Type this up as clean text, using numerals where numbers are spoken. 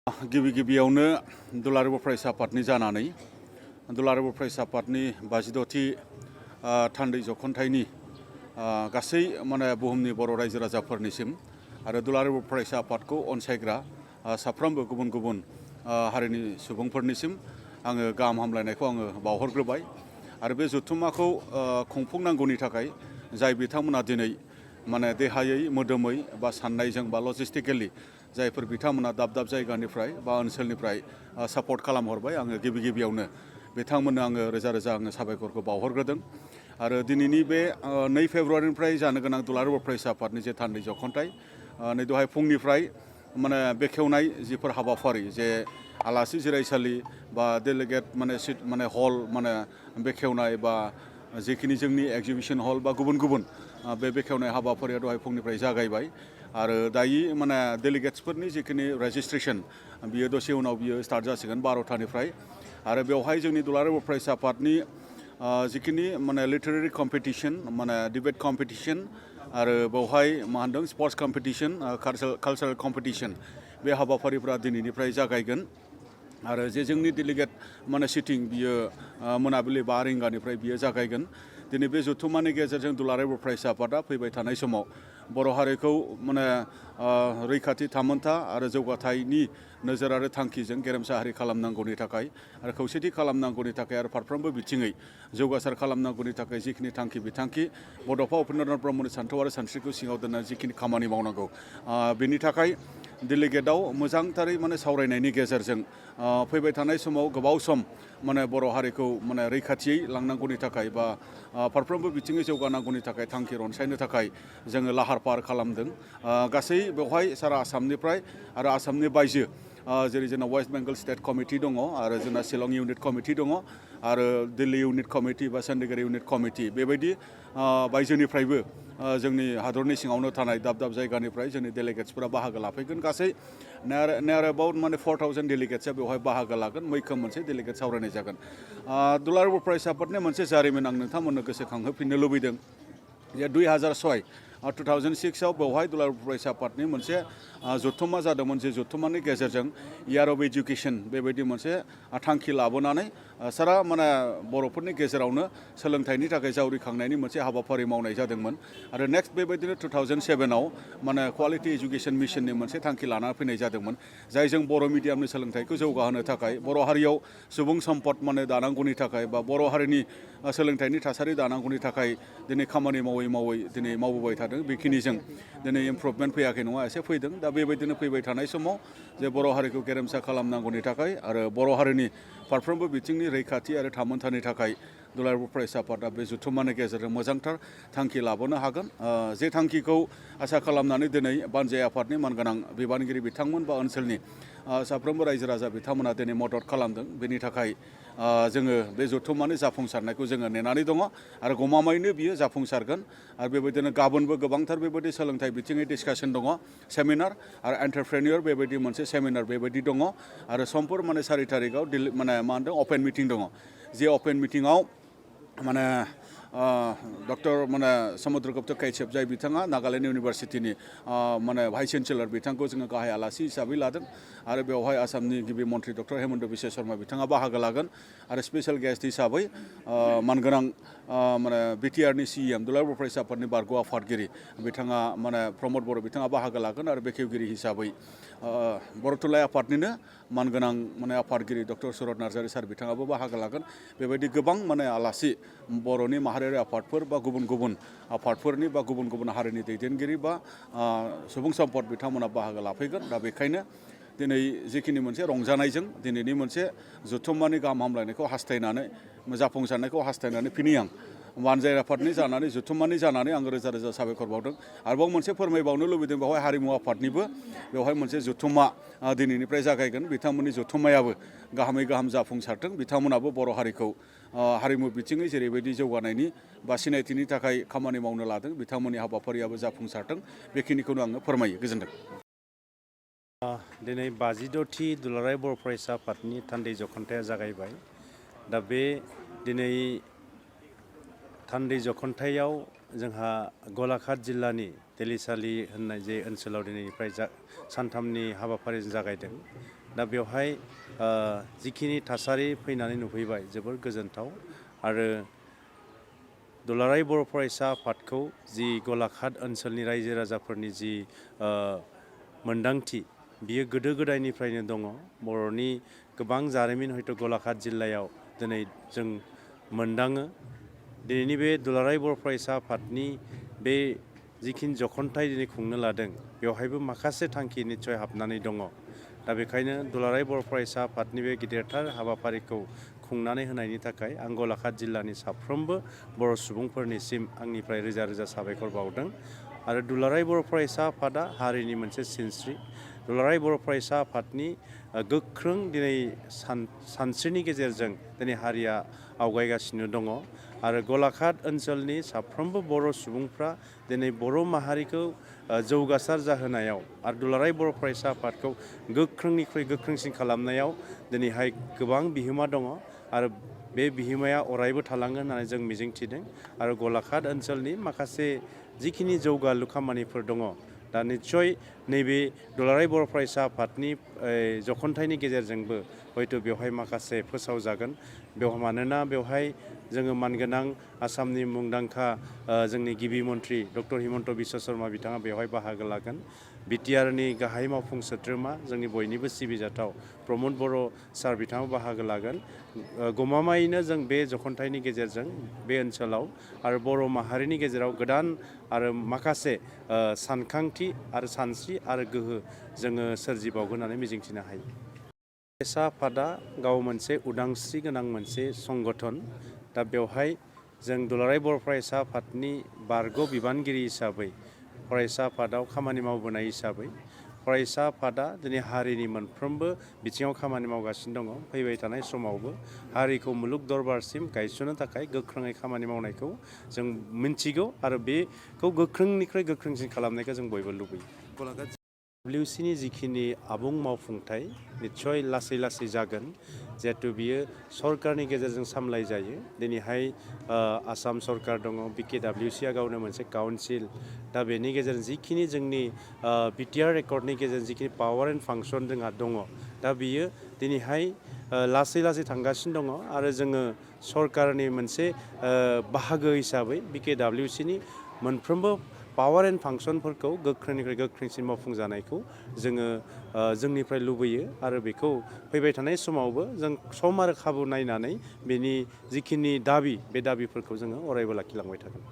गिबियावनो दुलाराय बर' फरायसा आफादनि जानानै दुलाराय बर' फरायसा आफादनि 56थि थान्दै जख'न्थाइनि गासै बुहुमनि बर' रायजो राजाफोरनिसिम आरो दुलाराय बर' फरायसा आफादखौ अनसायग्रा साफ्रोमबो गुबुन गुबुन हारिनि सुबुंफोरनिसिम आङो गाहाम हामलायनायखौ आङो बावहरग्रोबाय आरो बे जथुम्माखौ खुंफुंनांगौनि थाखाय जाय बिथांमोना दिनै देहायै मोदोमै बा साननायजों बा लजिस्टिकेलि जायफोर बिथांमोना दाब दाब जायगानिफ्राय बा ओनसोलनिफ्राय सापर्ट खालामहरबाय आङो गिबियावनो बिथांमोननो आङो रोजा रोजा आङो साबायखरखौ बावहरग्रोदों आरो दिनैनि बे 2 फेब्रुवारिनिफ्राय जानो गोनां दुलाराय बर' फरायसा आफादनि जे थान्दै जख'न्थाइ नै दहाय फुंनिफ्राय बेखेवनाय जिफोर हाबाफारि जे आलासि जिरायसालि बा डेलिगेट हल बेखेवनाय बा जिखिनि जोंनि एग्जिबिशन हल बा गुबुन गुबुन बे बेखेवनाय हाबाफारिया दहाय फुंनिफ्राय जागायबाय आरो दायो डेलिगेट्सफोरनि जिखिनि रेजिस्ट्रेशन बियो दसे उनाव बियो स्टार्ट जासिगोन 12टानिफ्राय आरो बेवहाय जोंनि दुलाराय बर' फरायसा आफादनि जिखिनि लिटारेरि कम्पिटिशन डिबेट कम्पिटिशन आरो बेवहाय स्पर्ट्स कम्पिटिशन कालचारेल कम्पिटिशन बे हाबाफारिफ्रा दिनैनिफ्राय जागायगोन आरो जे जोंनि डेलिगेट सिटिं बियो मोनाबिलि 5 रिंगानिफ्राय बियो जागायगोन दिनै बे जथुम्मानि गेजेरजों दुलाराय बर' फरायसा आफादा फैबाय थानाय समाव बर' हारिखौ रैखाथि थामोन्था आरो जौगाथायनि नोजोर आरो थांखिजों गेरेमसा हारि खालामनांगौनि थाखाय आरो खौसेथि खालामनांगौनि थाखाय आरो फारफ्रोमबो बिथिङै जौगासार खालामनांगौनि थाखाय जिखिनि थांखि बिथांखि बड'फा उपेन्द्रनाथ ब्रह्मनि सान्थौ आरो सानस्रिखौ सिङाव दोननानै जिखिनि खामानि मावनांगौ बेनि थाखाय डेलिगेटआव मोजांथारै सावरायनायनि गेजेरजों फैबाय थानाय समाव गोबाव सम बर' हारिखौ रैखाथियै लांनांगौनि थाखाय बा फारफ्रोमबो बिथिङै जौगानांगौनि थाखाय थांखि रनसायनो थाखाय जोङो लाहार फाहार खालामदों गासै बेवहाय सारा आसामनिफ्राय आरो आसामनि बायजो जेरै जोंना वेस्ट बेंगल स्टेट कमिटि दङ आरो जोंना शिलं इउनिट कमिटि दङ आरो दिल्ली इउनिट कमिटि बा चन्डीगढ़ इउनिट कमिटि बेबायदि बायजोनिफ्रायबो जोंनि हादरनि सिङावनो थानाय दाब दाब जायगानिफ्राय जोंनि डेलिगेट्सफोरा बाहागो लाफैगोन गासै नियार एबाउट 4000 डेलिगेट्सआ बेवहाय बाहागो लागोन मैखोम मोनसे डेलिगेट सावरायनाय जागोन दुलाराय बर' फरायसा आफादनि मोनसे जारिमिन आं नोंथांमोननो गोसोखांहोफिननो लुबैदों जे 2006 2006आव बेवहाय दुलाराय बर' फरायसा आफादनि मोनसे जथुम्मा जादोंमोन जे जथुम्मानि गेजेरजों इयार अफ एजुकेशन बेबायदि मोनसे थांखि लाबोनानै सारा बर'फोरनि गेजेरावनो सोलोंथाइनि थाखाय जावरिखांनायनि मोनसे हाबाफारि मावनाय जादोंमोन आरो नेक्स्ट बेबायदिनो 2007आव क्वालिटी एजुकेशन मिशननि मोनसे थांखि लाना फैनाय जादोंमोन जायजों बर' मिडियामनि सोलोंथाइखौ जौगाहोनो थाखाय बर' हारियाव सुबुं सम्पद दानांगौनि थाखाय बा बर' हारिनि सोलोंथाइनि थासारि दानांगौनि थाखाय दिनै खामानि मावै दिनै मावबोबाय थादों बेखिनिजों दिनै इमप्रुभमेन्ट फैयाखै नङा एसे फैदों दा बेबायदिनो फैबाय थानाय समाव जे बर' हारिखौ गेरेमसा खालामनांगौनि थाखाय आरो बर' हारिनि फारफ्रोमबो बिथिंनि रैखाथि आरो थामोन्थानि थाखाय दुलाराय बर' फरायसा आफादा बे जथुम्मानि गेजेरजों मोजांथार थांखि लाबोनो हागोन जे थांखिखौ आसा खालामनानै दिनै बानजाय आफादनि मानगोनां बिबानगिरि बिथांमोन बा ओनसोलनि साफ्रोमबो रायजो राजा बिथांमोना दिनै मदद खालामदों बेनि थाखाय जोङो बे जथुम्मानि जाफुंसारनायखौ जोङो नेनानै दङ आरो गमामायैनो बियो जाफुंसारगोन आरो बेबायदिनो गाबोनबो गोबांथार बेबायदि सोलोंथाइ बिथिङै डिसकासन दङ सेमिनार आरो एन्टारप्रेनियर बेबायदि मोनसे सेमिनार बेबायदि दङ आरो समफोर 4 तारिखआव अपेन मिटिं दङ जे अपेन मिटिङाव डक्टर समुद्रगुप्त कैचेप जाय बिथाङा नागालेण्ड इउनिभार्सिटिनि भाइस चेन्सेलर बिथांखौ जोङो गाहाय आलासि हिसाबै लादों आरो बेवहाय आसामनि गिबि मन्त्रि डक्टर हेमन्त बिश्व शर्मा बिथाङा बाहागो लागोन आरो स्पेशल गेस्ट हिसाबै मानगोनां बिटिआरनि सिएम दुलाराय बर' फरायसा आफादनि बारग' आफादगिरि बिथाङा प्रमद बर' बिथाङा बाहागो लागोन आरो बेखेवगिरि हिसाबै बर' थुनलाइ आफादनिनो मानगोनां आफादगिरि डक्टर सुरत नार्जारि सार बिथाङाबो बाहागो लागोन बेबायदि गोबां आलासि बर'नि माहारियारि आफादफोर बा गुबुन गुबुन आफादफोरनि बा गुबुन गुबुन हारिनि दैदेनगिरि बा सुबुं सम्पद बिथांमोना बाहागो लाफैगोन दा बेखायनो दिनै जिखिनि मोनसे रंजानायजों दिनैनि मोनसे जथुम्मानि गाहाम हामलायनायखौ हास्थायनानै जाफुंसारनायखौ हास्थायनानै फिनि आं बानजाय आफादनि जानानै जथुम्मानि जानानै आं रोजा रोजा साबायखर बावदों आरोबाव मोनसे फोरमायबावनो लुबैदों बेवहाय हारिमु आफादनिबो बेवहाय मोनसे जथुम्मा दिनैनिफ्राय जागायगोन बिथांमोननि जथुम्मायाबो गाहामै गाहाम जाफुंसारथों बिथांमोनाबो बर' हारिखौ हारिमु बिथिङै जेरैबायदि जौगानायनि बा सिनायथिनि थाखाय खामानि मावनो लादों बिथांमोननि हाबाफारियाबो जाफुंसारथों बेखिनिखौनो आङो फोरमायो गोजोन्थों दिनै 56थि दुलाराय बर' फरायसा आफादनि थान्दै जख'न्थाइया जागायबाय दा बे दिनै थान्दै जख'न्थाइयाव जोंहा गलाघाट जिल्लानि तेलिसालि होननाय जे ओनसोलाव दिनैनिफ्राय सानथामनि हाबाफारिजों जागायदों। दा बेवहाय जिखिनि थासारि फैनानै नुफैबाय जोबोर गोजोनथाव आरो दुलाराय बर' फरायसा आफादखौ जि गलाघाट ओनसोलनि रायजो राजाफोरनि जि मोन्दांथि बियो गोदो गोदायनिफ्रायनो दङ। बर'नि गोबां जारिमिन हयथ' गलाघाट जिल्लायाव दिनै जों मोनदाङो। दिनैनि बे दुलाराय बर' फरायसा आफादनि बे जिखिनि जख'नथाय दिनै खुंनो लादों बेवहायबो माखासे थांखि निस्सय हाबनानै दङ। दा बेखायनो दुलाराय बर' फरायसा आफादनि बे गिदिरथार हाबाफारिखौ खुंनानै होनायनि थाखाय आं गलाघाट जिल्लानि साफ्रोमबो बर' सुबुंफोरनिसिम आंनिफ्राय रोजा रोजा साबायखर बावदों। आरो दुलाराय बर' फरायसा आफादा हारिनि मोनसे सिनस्रि। दुलाराय बर' फरायसा आफादनि गोख्रों दिनै सानस्रिनि गेजेरजों दिनै हारिया आवगायगासिनो दङ। आरो गलाघाट ओनसोलनि साफ्रोमबो बर' सुबुंफ्रा दिनै बर' माहारिखौ जौगासार जाहोनायाव आरो दुलाराय बर' फरायसा आफादखौ गोख्रोंनिख्रुइ गोख्रोंसिन खालामनायाव दिनैहाय गोबां बिहोमा दङ आरो बे बिहोमाया अरायबो थालांगोन होननानै जों मिजिंथिदों। आरो गलाघाट ओनसोलनि माखासे जिखिनि जौगालु खामानिफोर दङ दा निस्सय नैबे दुलाराय बर' फरायसा आफादनि जख'नथायनि गेजेरजोंबो हयथ' बेवहाय माखासे फोसावजागोन। मानोना बेवहाय जोङो मानगोनां आसामनि मुंदांखा जोंनि गिबि मन्थ्रि डक्टर हिमन्त बिश्व शर्मा बिथाङा बेवहाय बाहागो लागोन। बिटिआरनि गाहाय मावफुं सोद्रोमा जोंनि बयनिबो सिबिजाथाव प्रमद बर' सार बिथाङा बाहागो लागोन। गमामायैनो जों बे जख'नथायनि गेजेरजों बे ओनसोलाव आरो बर' माहारिनि गेजेराव गोदान आरो माखासे सानखांथि आरो सानस्रि आरो गोहो जोङो सोरजिबावगोन होननानै मिजिंथिनो हायो। फरायसा आफादा गाव मोनसे उदांस्रि गोनां मोनसे संगठन। दा बेवहाय जों दुलाराय बर' फरायसा आफादनि बारग' बिबानगिरि हिसाबै फरायसा आफादाव खामानि मावबोनाय हिसाबै फरायसा आफादा दिनै हारिनि मोनफ्रोमबो बिथिङाव खामानि मावगासिनो दङ। फैबाय थानाय समावबो हारिखौ मुलुग दरबारसिम गायसननो थाखाय गोख्रोङै खामानि मावनायखौ जों मिन्थिगौ आरो बेखौ गोख्रोंनिख्रुइ गोख्रोंसिन खालामनायखौ जों बयबो लुबैयो। WCनि जिखिनि आबुं मावफुंथाय निस्सय लासै लासै जागोन। जिहेथु बियो सरकारनि गेजेरजों सामलायजायो। दिनैहाय आसाम सरकार दङ, BKWCआ गावनो मोनसे काउन्सिल। दा बेनि गेजेरजों जिखिनि जोंनि बिटिआर रेकर्डनि गेजेरजों जिखिनि पावार एन्ड फांसन जोंहा दङ दा बियो दिनैहाय लासै लासै थांगासिनो दङ आरो जोङो सरकारनि मोनसे बाहागो हिसाबै BKWCनि मोनफ्रोमबो पावार एन्ड फांसनफोरखौ गोख्रोंनिफ्राय गोख्रोंसिन मावफुंजानायखौ जोङो जोंनिफ्राय लुबैयो आरो बेखौ फैबाय थानाय समावबो जों सम आरो खाबु नायनानै बेनि जिखिनि दाबि बे दाबिफोरखौ जोङो अरायबो लाखिलांबाय थागोन।